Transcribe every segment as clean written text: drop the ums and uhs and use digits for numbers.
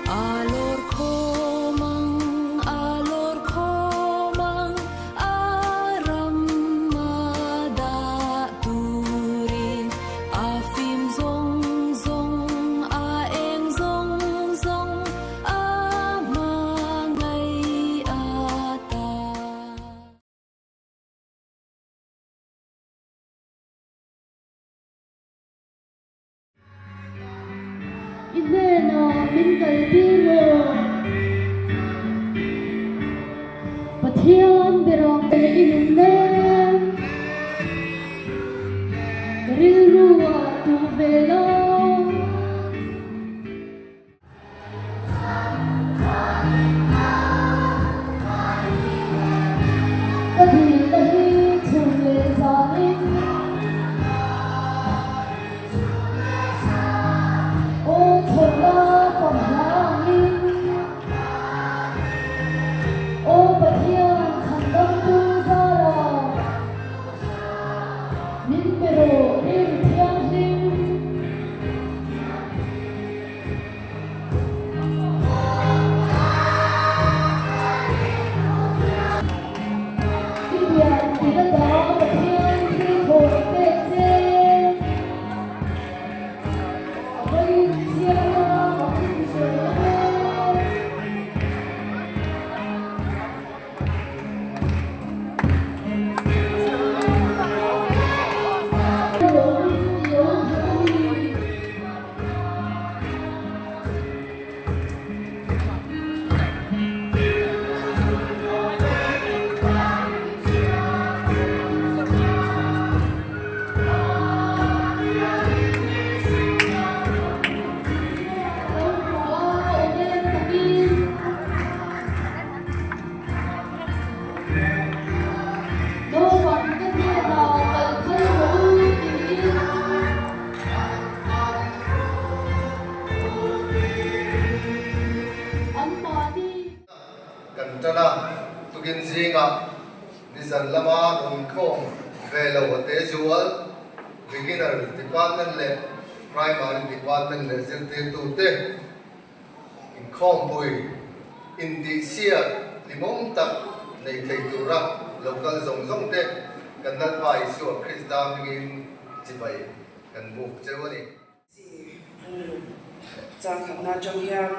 A lawr khawm ang, a lawr khawm ang, a ram a dah turin. A fim zawng zawng, a eng zawng zawng, a hmangaih a ta. I hnenah min kaltir rawh. Pathian berah i nun mek. Ka rilru ah tuh ve la. Ka dilna hi chhun leh zanin. Aw chhola fam hlangin. Aw Pathian chhandamtu zara. Min pe rawh rilru thianghlim. I pian tih a ta Pathian thil thawh pek che. A vawiin chhiar a mak i ti hreh lo e. Lawmin i lo khat a ni. Lo hmu a awm em takin. Naupang te hnenah kal phal rawh u tiin. An mahni. Kan tan a, tukin zingah nizan lama rawn khawm ve lo a te zual, Beginner Department leh Primary Department leh zirtirtute. Inkhawmpui intihsiak hlimawm tak nei thei tura lo kal zawng zawng te kan Lalpa Isua Krista hmingin chibai kan buk cheu a ni. Chi an chang khatna atang hian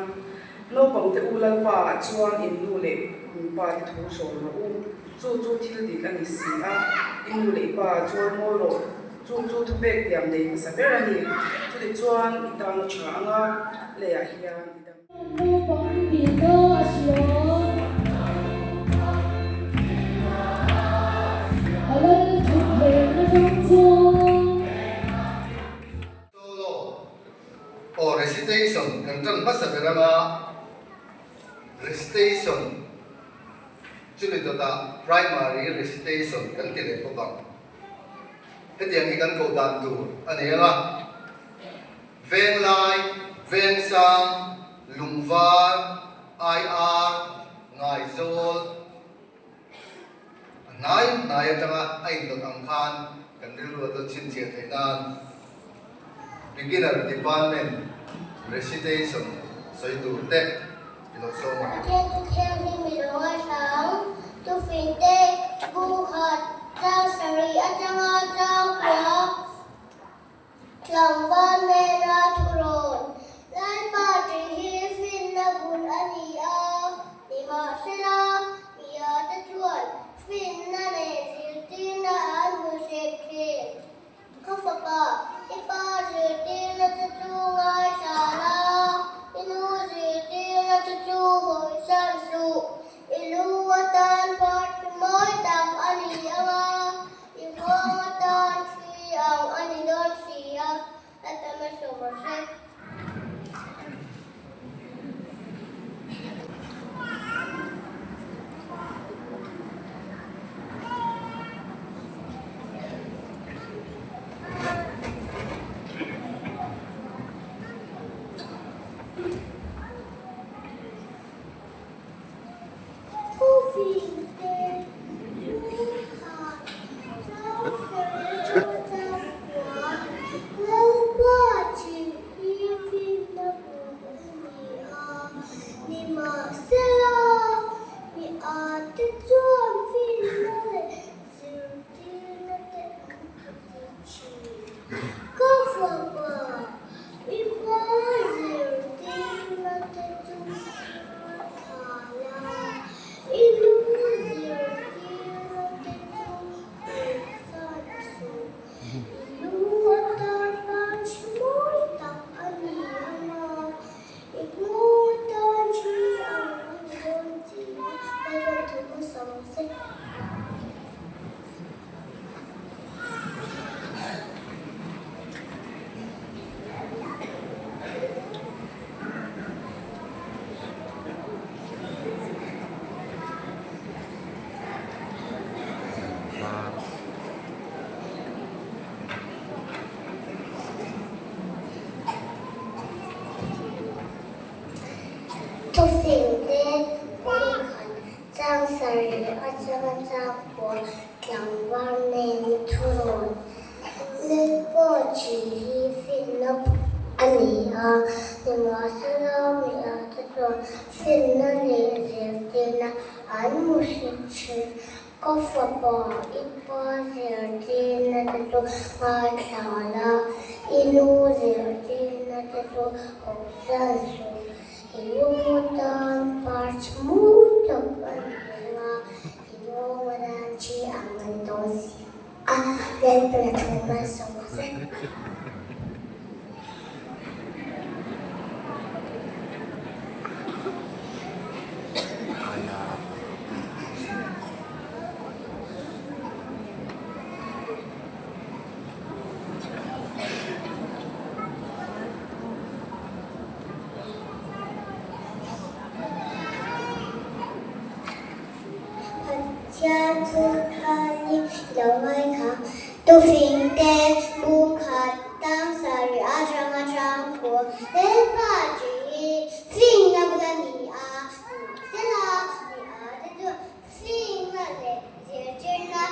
naupangte u Lalpa ah chuan in nu leh in pa te thu sawm rawh u, chu chu thil dik a ni si a, i nu leh i pa ah chuan mawi rawh. Chu chu thupek tiam nei hmasa ber a ni. Chutichuan i tan a tha ang a, leiah hian i dam. Naupang tihna a hria. A lal thut theihna ram chuan. Solo aw recitation kan tan hmasa ber anga recitation chumi dawtah primary recitation kan ti leh bawk ang. Hetiang hi kan koh dan tur a ni ang a, Venglai, Vengsang, Lungvar, IR, Ngaizawl, a hnai hnai atanga a indawt ang khan kan rilru a dawt chhinchhiah theih nan Beginner Department Recitation sawi tur te i lo sawm ang. Pathian chu thianghlim i lo ngaithlang, tufinte, bu khat, tlang sarih atanga tlang kua, tlangval nena thurawn, Lalpa tih hi finna bul a ni a, nimahsela, miate chuan finna leh zirtirna an hmu hrep thin. Ka fapa, i pa zirtirna che chu ngaithla la, i nu zirtirna che chu hawisan suh. I lu atan parthi mawi tak a ni ang a, i nghawng atan thli ang a ni dawn si a, a tam a sawm a hre. Nimahsela, mi ate chuan finna leh zirtirna te an hmu thin. Ka fapa, i pa zirtirna te chu ngaithla la, i nu zirtirna te chu ngaihsan suh. I lu atan tan hrimawi tak a ni ang a, i hmui tan hri ang a ni dawn si a, Lalpan thu hmasa rawh se. Thufing te kawngkhat chang sarih atanga chang pawh tlangval nen thurawn leh pawh chi hi finna a ni a, nimahsela miah te chuan finna leh zirtirna an hmu hret thin. Ka fapa, i pa zirtirna te chu ngaithla la, i nu zirtirna te chu awmsan suh. I lu tan parch mawi tak a ni ang a, i nghawng atan thi ang a ni dawn si a, Lalpana thu hmansawn a se. Pathian chu thanin lo ngaithla. Tufingte bu khat tang sarih atanga tang pawh Lalpa tih hi finna bul a ni a, nimahsela mi a te chu finna leh zirtirna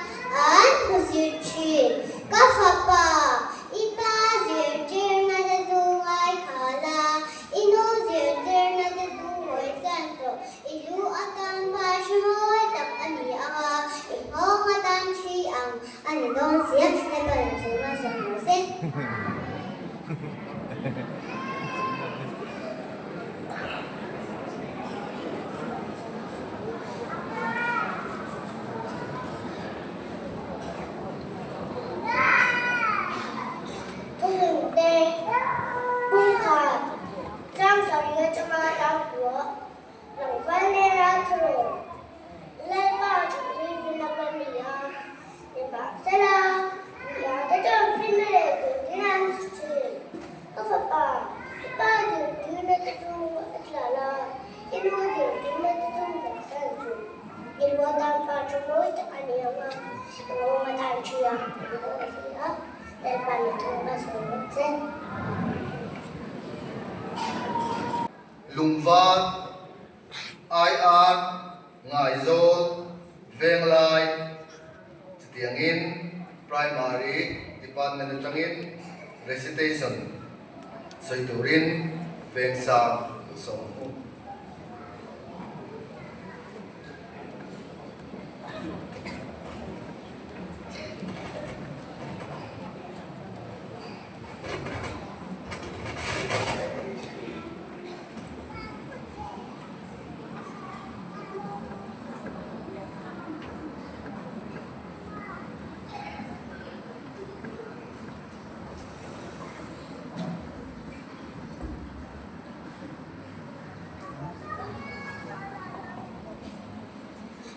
an hmu zir thin. Ka fapa, i pa zirtirna te chu ngaithla la, i nu zirtirna te chu hawisan suh. I lu atan hma hre mawi tak a ni ang a, i nghawng atan thi ang a ni dawn si a, Lalpan a chu malsawm rawh se. Thufingte, Bungkhat, Tlangsarih atanga tlangpua. Tlangval nena thurawn Lalpa thupui finna ka ni a, nimahsela mi ate chuan finna leh zirtirna an hre thin. Ka fapa, i pa zirtirna te chu a tla la, i nu zirtirna te chu kalsan suh. I lu atan pa thu mawi tak a ni ang a, i nghawng atan thi ang a ni dawn si a, Lalpa ni thu a sawi bawk che. Lungvar, IR, Ngaizawl, Venglai, chutiangin Primary Department atangin Recitation sawi turin Vengsang sawm.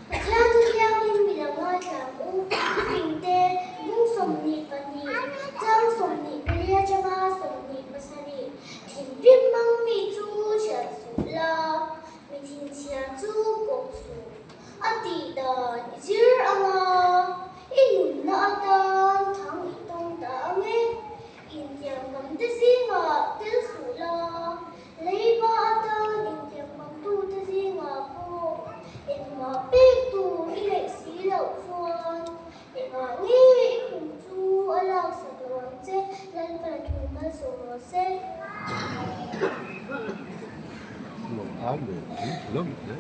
Pathian chu thianghlim mi. Amen. Hlawm hle.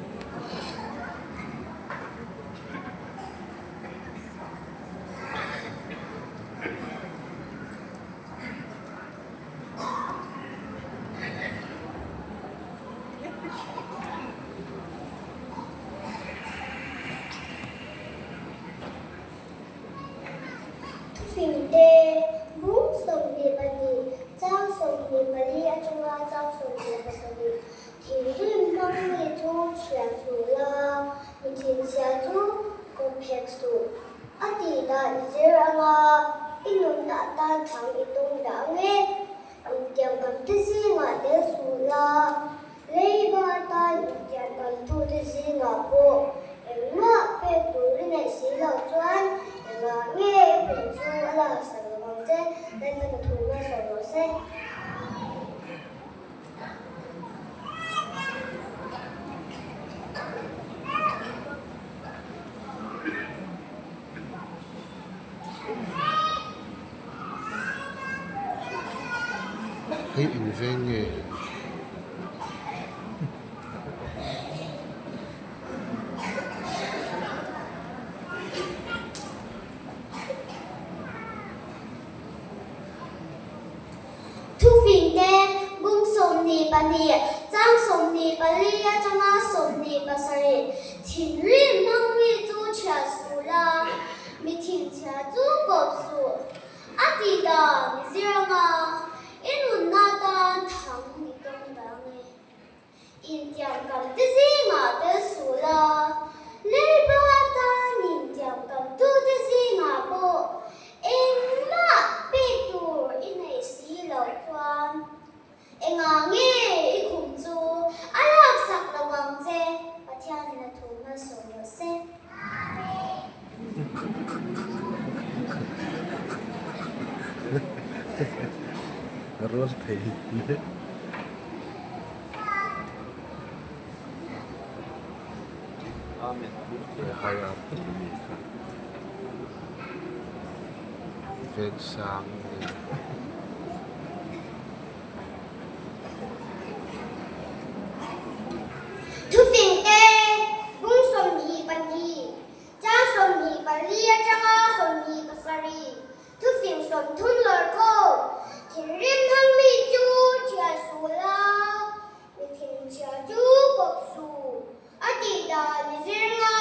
Thufingte, Bung 22, chang 24 atanga chang 27, Thinrim hmang mi chu hriat suh la, mi thinchhia chu kawp hek suh. A tih dan i zir anga i nunna atan thang i tum dah ang e. Intiamkam te zingah tel suh la, leiba atan intiamkam tute zingah pawh engmah pek tur i neih si loh chuan engah nge i kum chu a laksak lo ang che, Lalpan a thu hmasa rawh se. Hei eng veng nge? Thufingte, Bung 22, chang 24 atanga 27, Thinrim hmang mi chu chhiat suh la, mi thinchhia chu kawp suh. A tih dan i zir anga, i nunna tan thang i tawng dang e. Intiamkam te zingah tel suh la, leiba atan intiamkam tute zingah pawh engmah pek tur i neih si loh chuan engah nge i khum chu a laksak lo ang che, Pathianin a thu hmalsawm rawh se. Rual thei hle. Vengsang Thufingte, Bung 22, chang 24 atanga 27, Thufing 30 lawr kho, Thinrim hang mi chu thial suh la, mi thinchhia chu kawp suh, a tih dan i zir nga,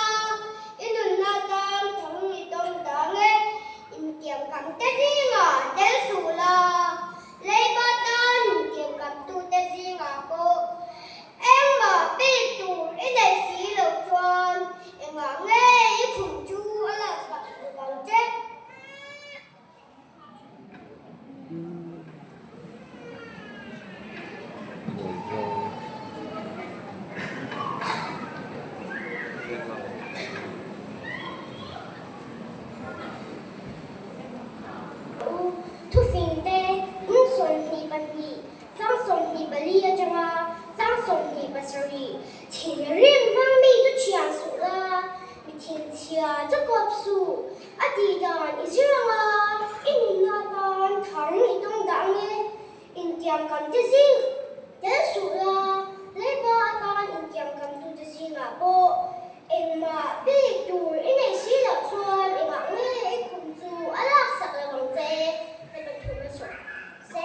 i nunna tan thang i tawng dang e, intiamkam te zingah tel suh la, leiba tan intiamkam tute zingah pawh engmah pek tur i neih si loh chuan engah nge i khum chu a laksak duh ang che. U Thufingte, Hmun 22, chang 24 atanga chang 27, Thinrim hmang mi chu thian suh la, mi thinchhia chu kawp suh, a tih dan i zir anga i nunna atan thang i tum dah nge? Intiamkam te zing tel suh la, leiba atan intiamkam tute zingah pawh engmah pek tur i neih si loh chuan engah nge i khum chu a laksak lo ang che? Hei pathum a chhuah se.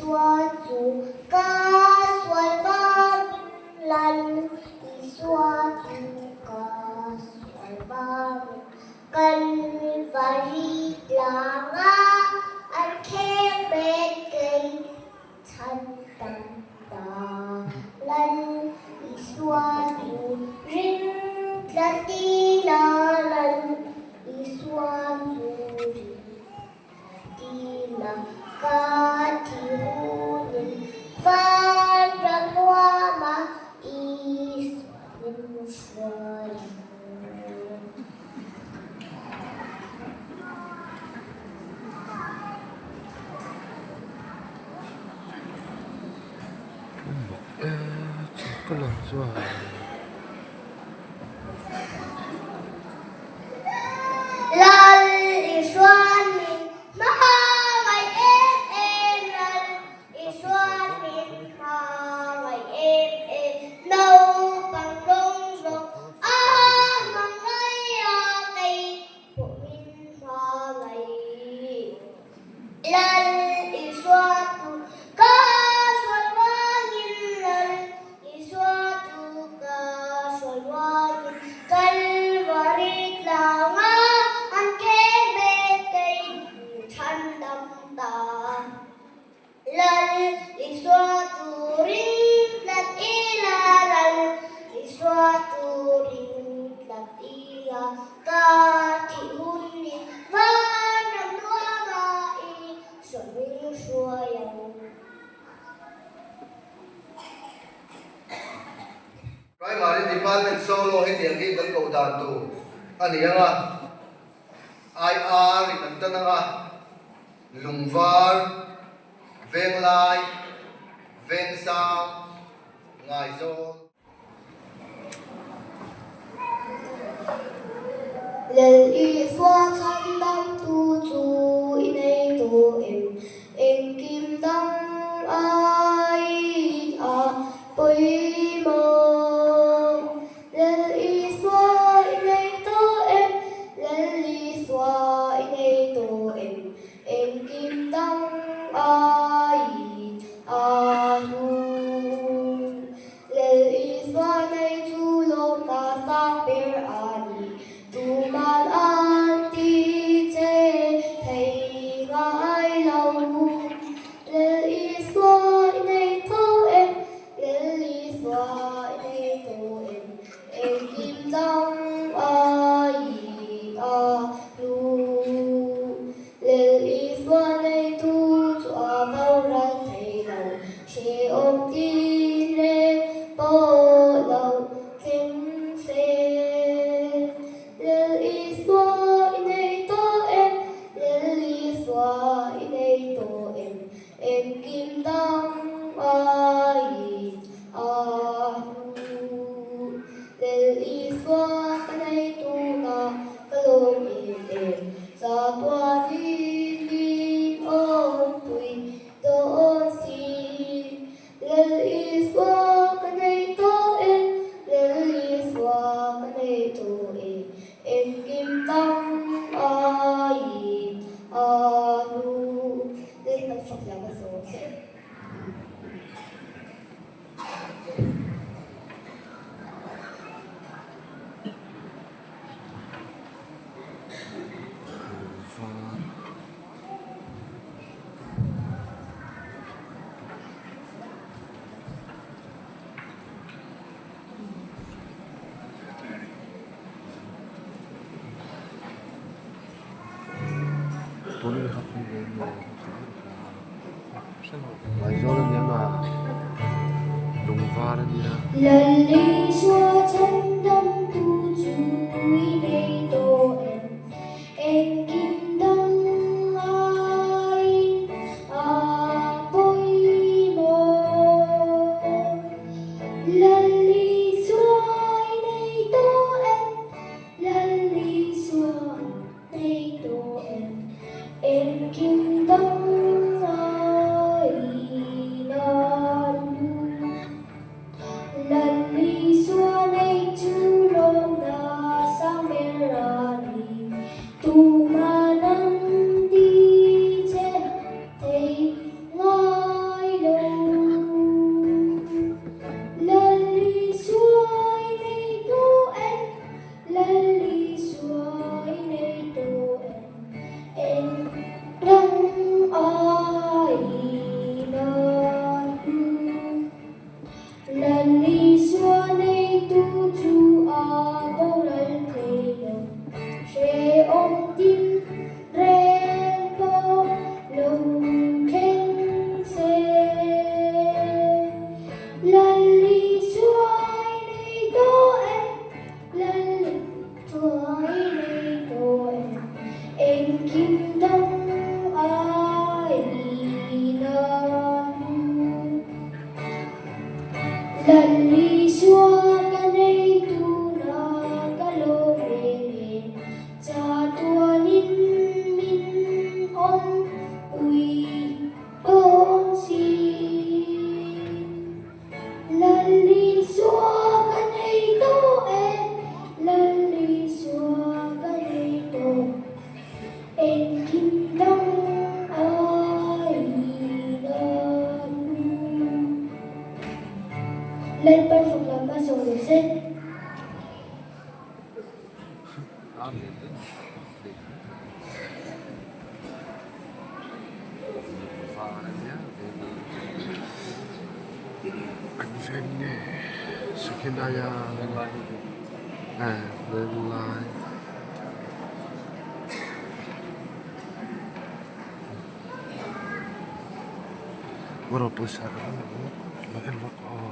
Isua chu ka sual vangin Lal Isua chu ka sual vangin Kalvari tlanga an kheng bet kei chhan tam ta. Lal Isua chu ring tlat ila Lal Isua chu ring tlat ila ka thi hunin van ram nuama Isua min hruai ang. Lal Isuan min hmangaih em em Lal Isuan min hmangaih em em Naupang rawng zawng a hmangaih a kei pawh min hmangaih. Lal Isua tu ka sual vangin Lal Isua tu ka sual vangin Kalvari tlanga an kheng bet kei min chhan dam ta. Lal Isua tu ring tlat ila Lal Isua tu ring tlat ila Ka thih hun ni van ram nuama i sawming hruai ang. Primary Department solo hetiang hi kan koh dan tur a ni ang a, IR in an tan ang a, Lungvar, Venglai, Vengsang, Ngaizawl. Lal Isua chhandamtu chu i nei tawh em? Engkim dang aiin a pawimawh. Lal Isua i nei tawh em? Lal Isua i nei tawh em? Engkim dang aiin a hlu. Lel Isua nei chu lawmna sang ber a ni. Tuman an ti che thei ngai lo. Lel Isua i nei tawh em? Lel Isua i nei tawh em? Engkim dang aiin a hlu. Lel Isua neitu chu a boral thei lo, hrehawm tin reng pawh lo thleng se. Lel Isua i nei tawh em? Lel Isua i nei tawh em? Engkim dang aiin a hlu. Lel Isua ka nei tunah ka lawm em em, chatuanin min awmpui dawn si. Lel Isua ka nei tawh e, Lel Isua ka nei tawh e, engkim dang aiin a hlu. Lel an fak lam a zawh che. Ngaizawl a nia nga lung var a nia. Lal Isua chhandamtu chu i nei tawh em? Engkim dang aiin a pawimawh. Lal Isua i nei tawh em? Lal Isua nei tawh em? Engkim dang aiin a hlu. Lal Isua nei chu lawmna sang ber a. Lal Isua ka nei tuna ka lawm em em, chatuanin min awmpui dawn si. Lal Isua ka nei tawh e, Lal Isua ka nei tawh. Engkim dang aiin a hnu. Lalpan fak lam a zawh lo se. An veng nge Sakhinaya Venglai. Pawisa lo en bawk aw.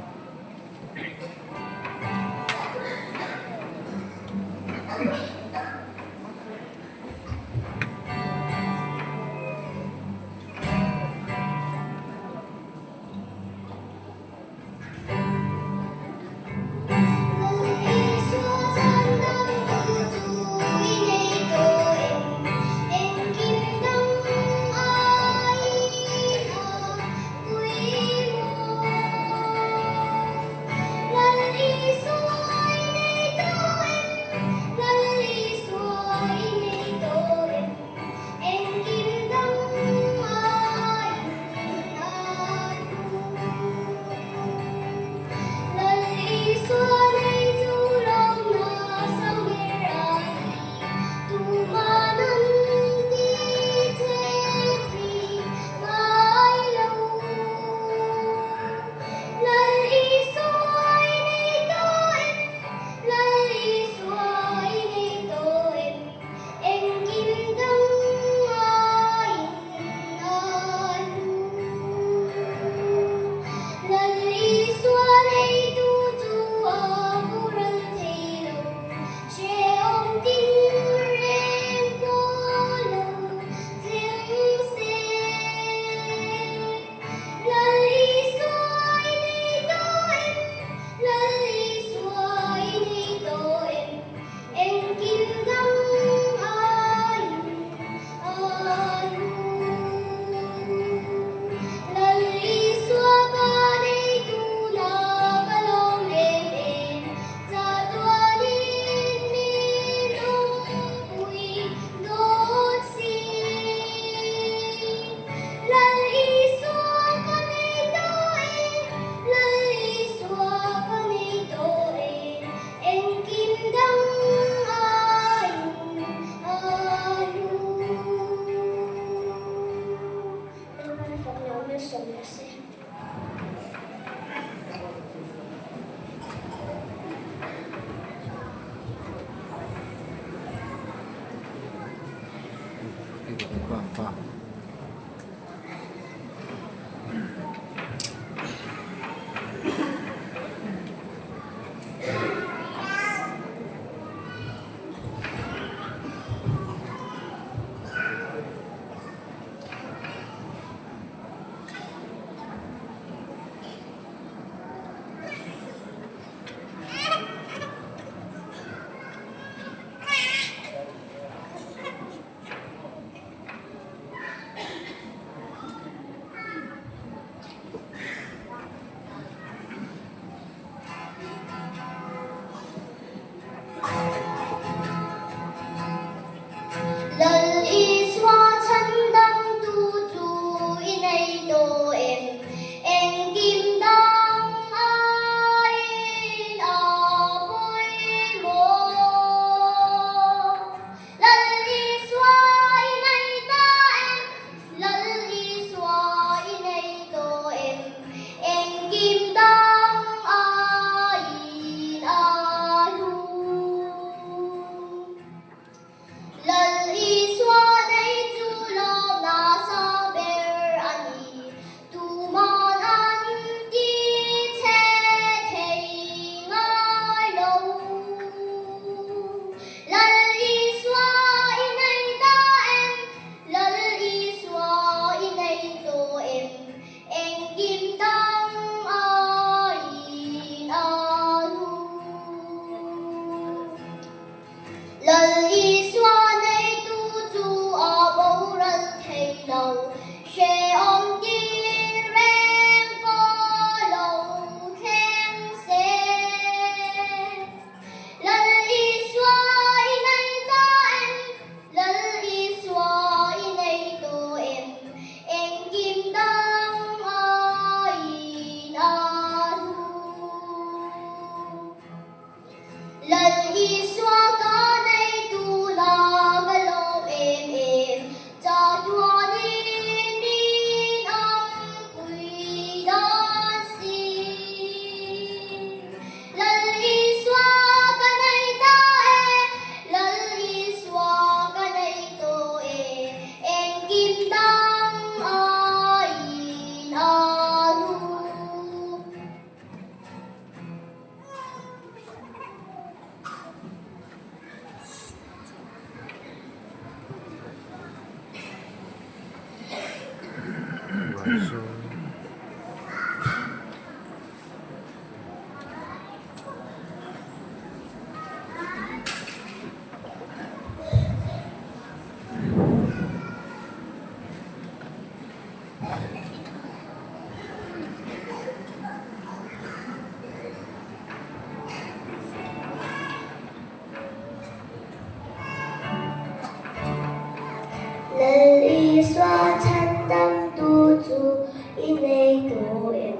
tawh em?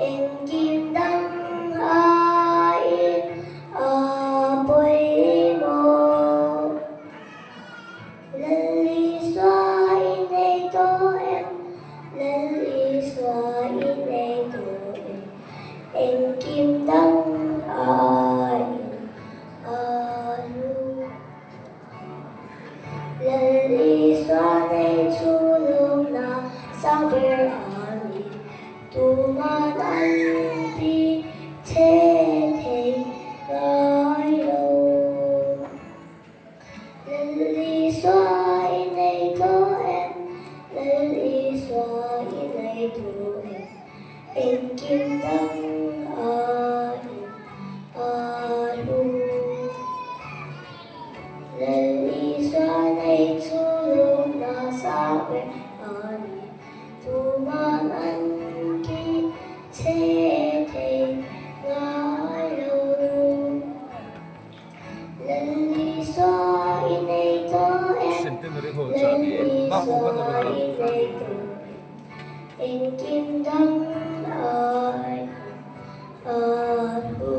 Engkim dang aiin a pawimawh. Lal Isua i nei tawh em? Lal Isua i nei tawh em? Engkim dang aiin a hlu. Lal Isua nei chu lawmna sang ber a ni. Tuman an ti che thei ngai lo. Lal Isua i nei tawh em? Lal Isua i nei tawh em? Engkim dang aiin a hlu. Lal Isua nei chu lawmna sang ber a ni. Tuman an ti che thei ngai lo. Lal Isua i nei tawh em? Lal Isua i nei tawh em? Engkim dang aiin a hlu.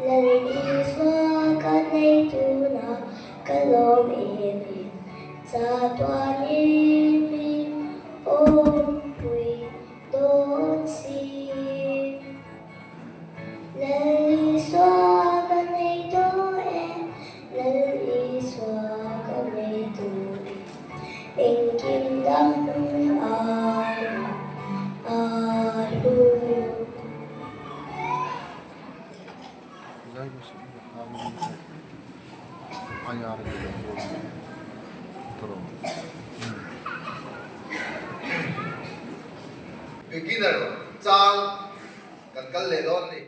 Lal Isua ka nei tuna ka lawm em em, chatuanin min awmpui dawn si. Lal Isua ka nei tawh em, Lal Isua ka nei tawh em, engkim dang aiin a hlu. Beginner chang kan kal leh dawn a ni.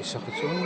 Ngaihsak hi chuan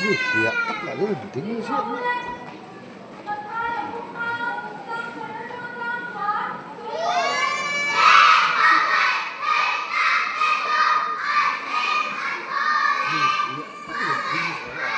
Mi hliah tak lah hian a ding ziah mai. Mi hliah tak in a ding zel a.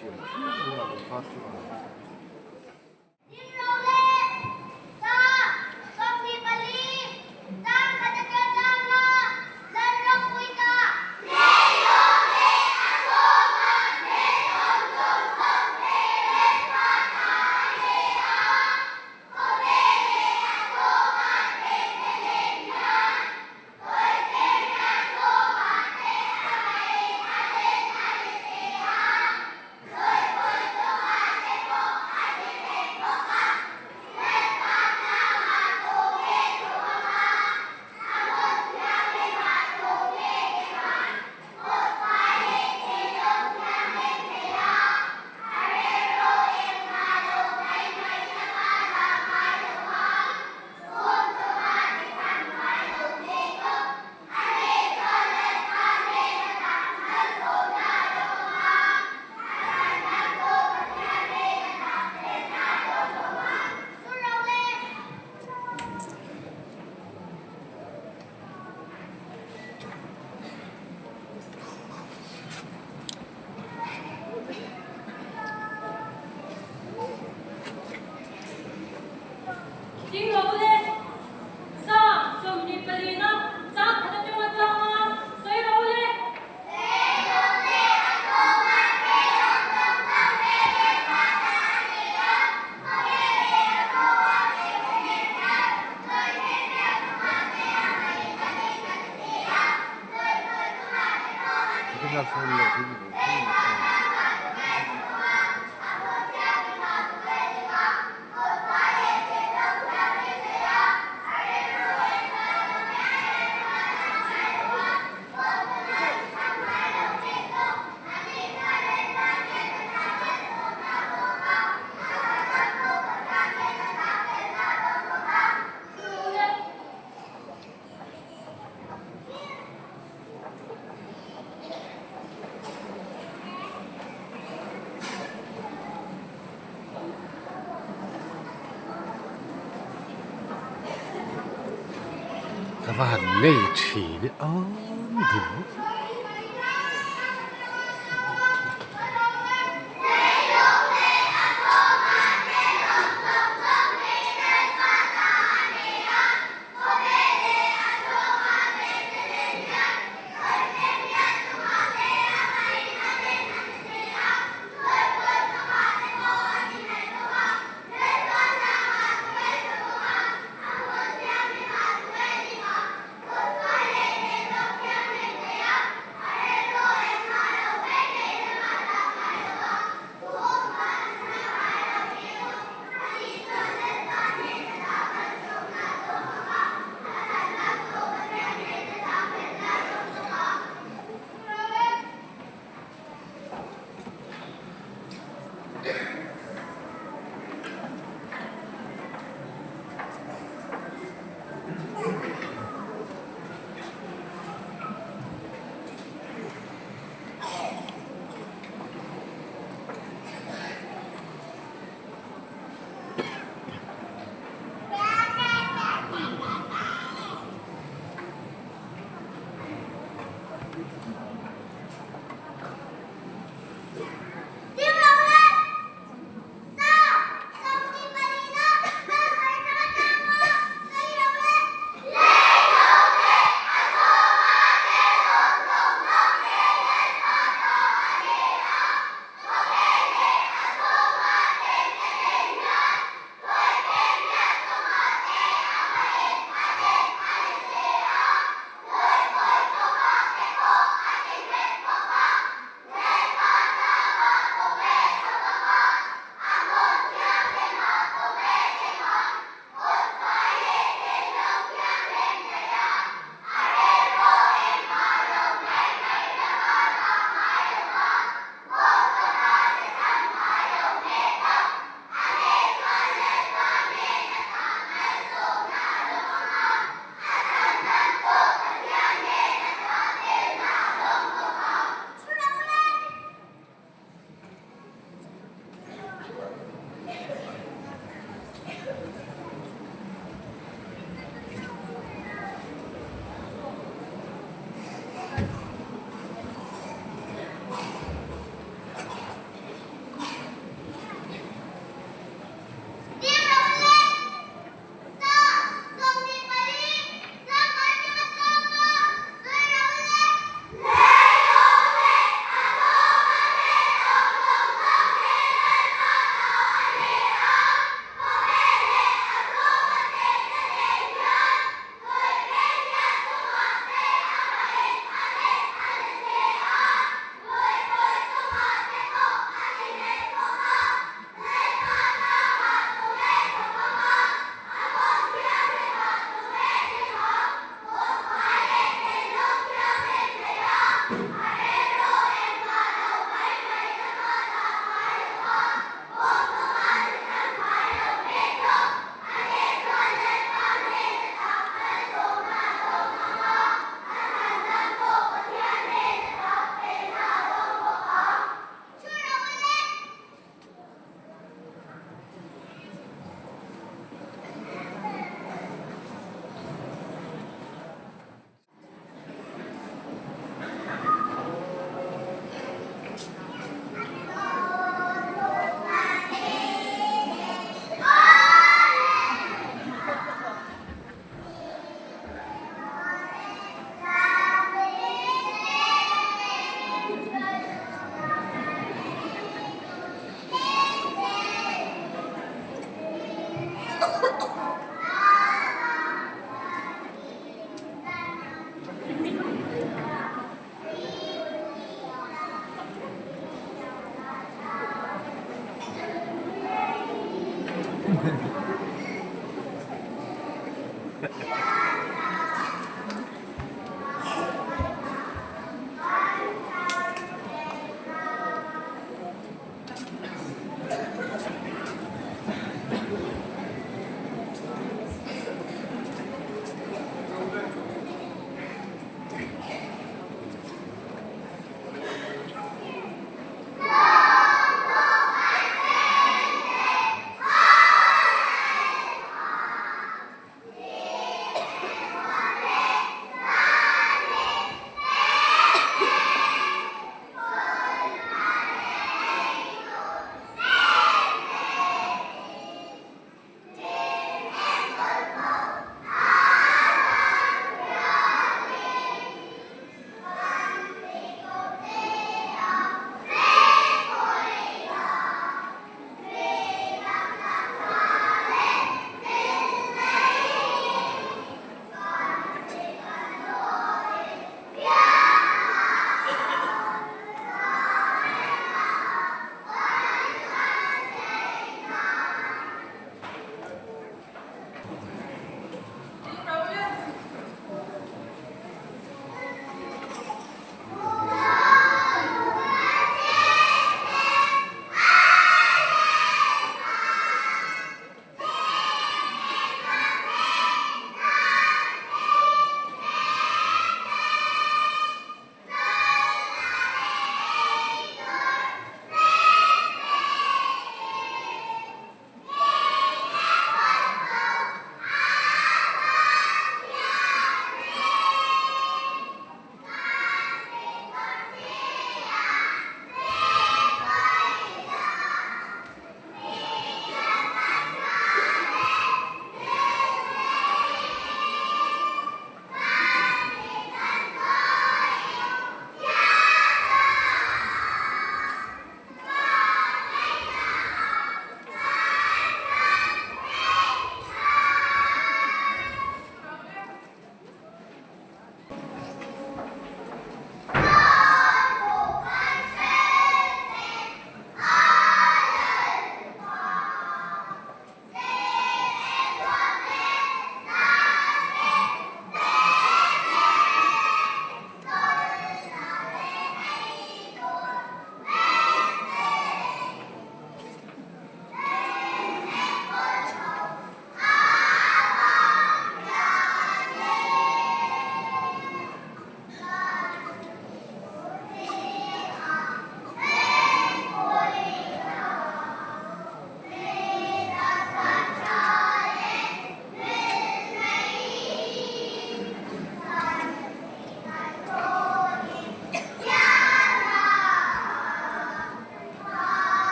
Thiam phian mai a lungvar chu a. Ka va han ngei thin e aw dim.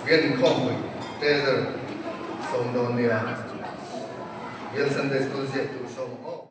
Bial inkhawmpui Treasurer sawm dawn nia. Bial Sunday School ziaktu sawm ang aw.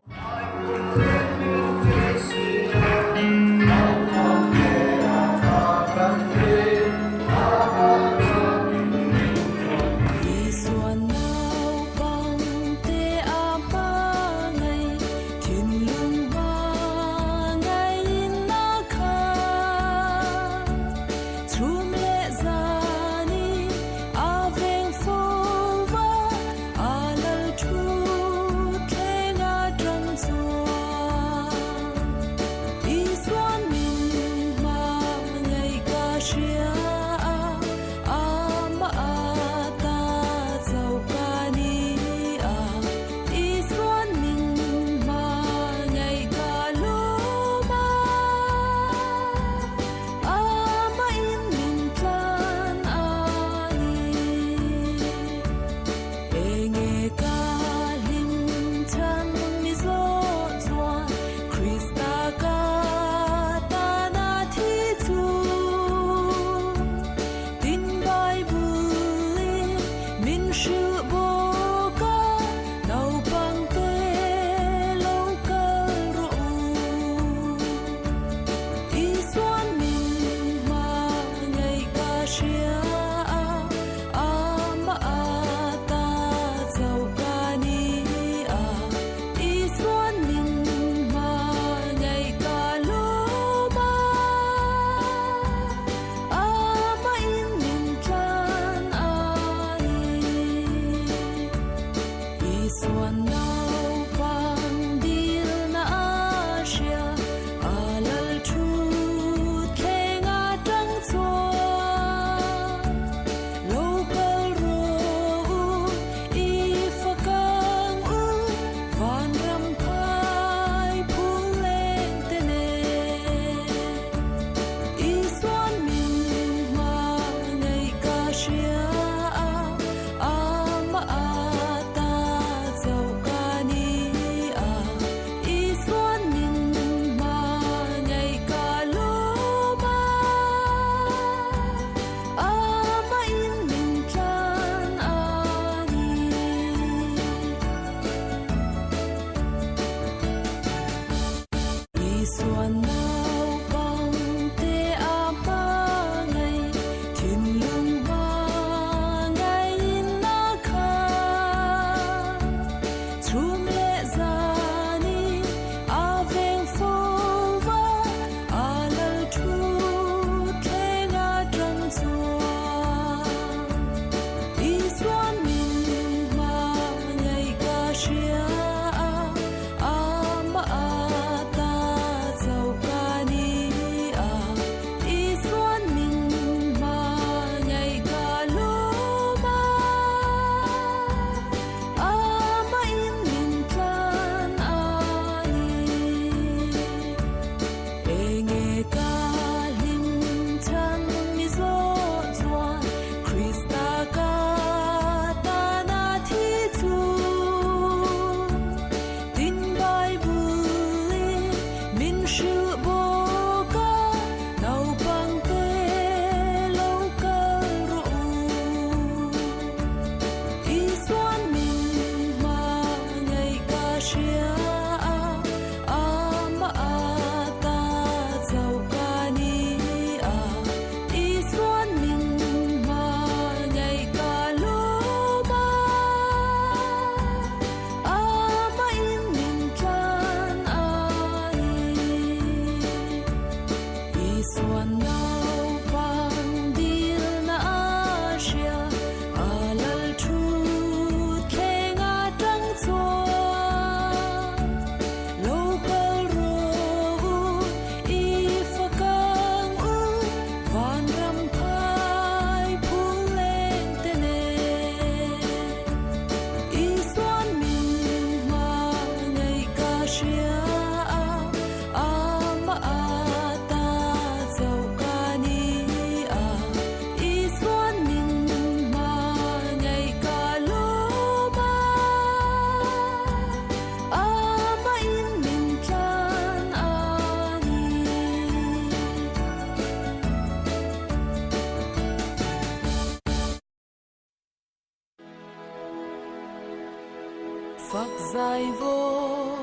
Fak zai vawl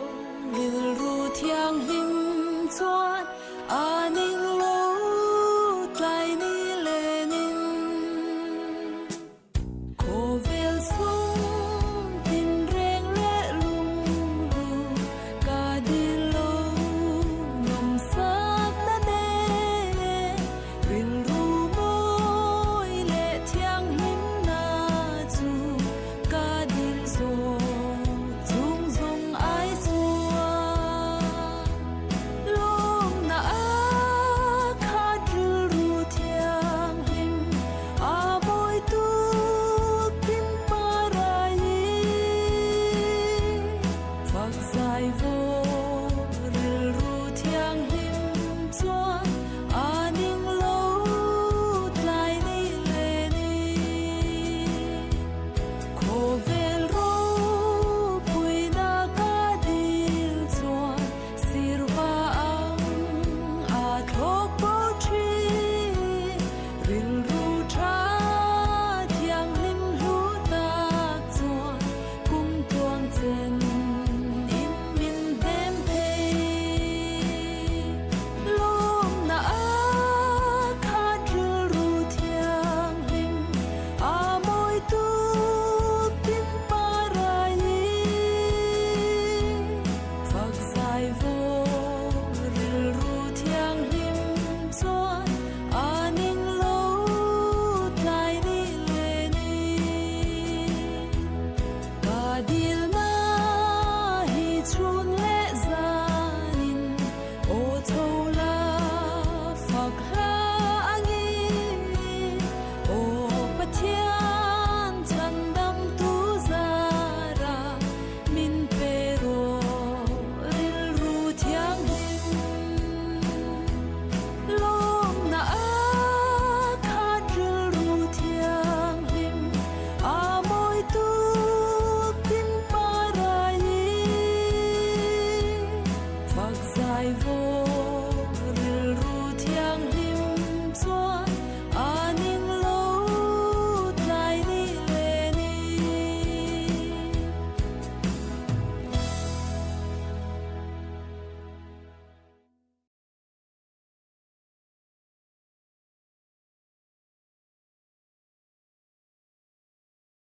rilru thianghlim.